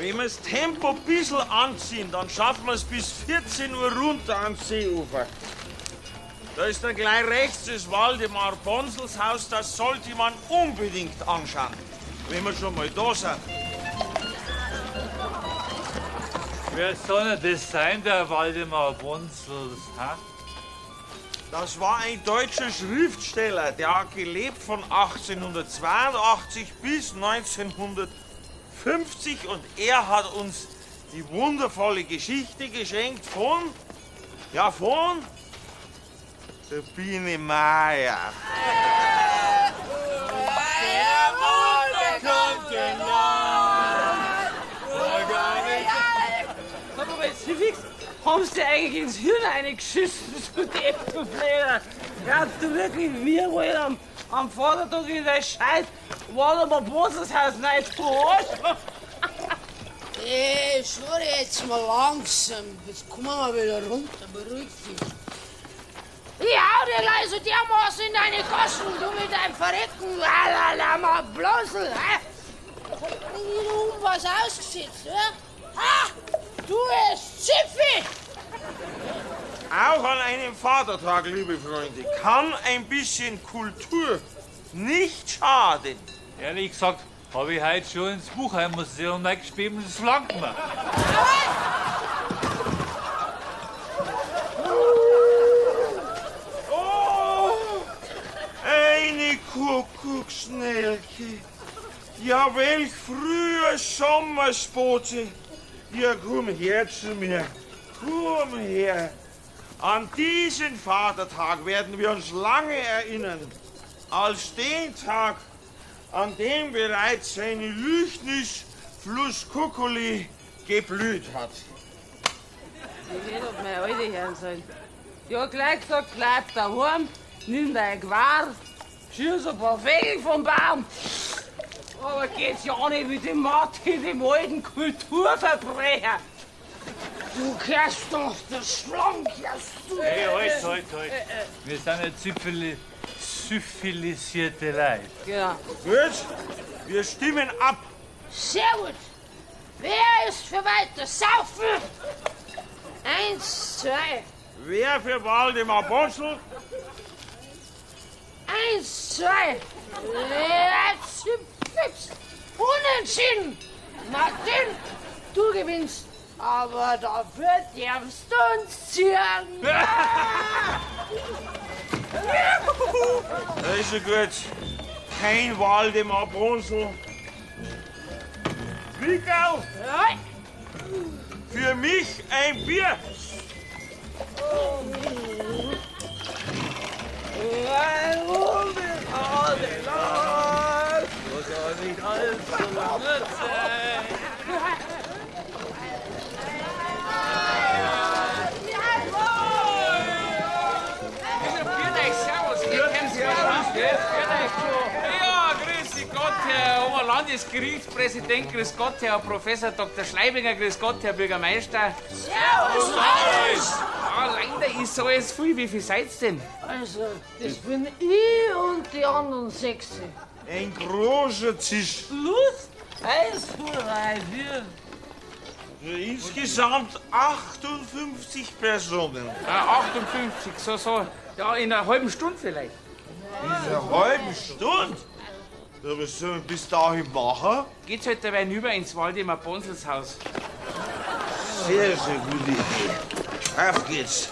Wenn wir das Tempo ein bisschen anziehen, dann schaffen wir es bis 14 Uhr runter ans Seeufer. Da ist dann gleich rechts das Waldemar Bonsels Haus, das sollte man unbedingt anschauen, wenn wir schon mal da sind. Wer soll denn das sein, der Waldemar Bonsels, ha? Das war ein deutscher Schriftsteller, der hat gelebt von 1882 bis 1950 und er hat uns die wundervolle Geschichte geschenkt von, ja von der Biene Maya. Der Wunder kommt in Land, wo gar nicht. Sag mal, Zifix, haben sie dir eigentlich ins Hirn reingeschissen, du Depp, du Fleder? Glaubst du wirklich, wir wollen am Vatertag in der Scheiß Waldemar Bonsels Haus rein verarschen? Ey, schnurr jetzt mal langsam. Jetzt kommen wir wieder runter, beruhig dich. Ich hau dir gleich so dermaßen in deine Goschen, du mit deinem verreckten Lalalama Blosel, hä? Hab ich wieder um was ausgesetzt, hä? Ha! Du bist Zipfi! Auch an einem Vatertag, liebe Freunde, kann ein bisschen Kultur nicht schaden. Ehrlich gesagt, habe ich heute schon ins Buchheim-Museum reingespielt und das langt mir. Oh, eine Kuckucksnelke. Ja, welch früher Sommersbote. Ja, komm her zu mir. Komm her. An diesen Vatertag werden wir uns lange erinnern. Als den Tag, an dem bereits seine Lychnis Flusskuckuli geblüht hat. Ich hätte auf meine Alte hören sollen. Die hat gleich gesagt, bleib daheim, nimm dein Gewehr, schieß ein paar Vögel vom Baum. Aber geht's ja nicht mit dem Martin, dem alten Kulturverbrecher. Du kehrst doch der Schlank, kehrst du. Hey, halt, halt, halt. Wir sind ja syphilisierte Leute. Genau. Gut, wir stimmen ab. Sehr gut. Wer ist für weiter Saufen? 1, 2. Wer für Waldemar Bonsel? 1, 2. Fix. Unentschieden. Martin, du gewinnst. Aber dafür darfst du uns ziehen. Also gut. Kein Waldemar Bonsel. Wickerl, Ja. für mich ein Bier. Das soll nicht allzu lange sein. Ja, grüß dich Gott, Herr Oberlandesgerichtspräsident, grüß Gott, Herr Professor Dr. Schleibinger, grüß Gott, Herr Bürgermeister. Servus, alles. Ah, leider ist so alles viel. Wie viel seid's denn? Also, das bin ich und die anderen 6. Ein großer Tisch. Plus 1, 2, 3, 4. Insgesamt 58 Personen. Ah, 58, so. Ja, in einer halben Stunde vielleicht. In einer halben Stunde? Ja, was sollen wir bis dahin machen? Geht's halt dabei hinüber ins Waldemar Bonsels Haus. Sehr, sehr gute Idee. Auf geht's.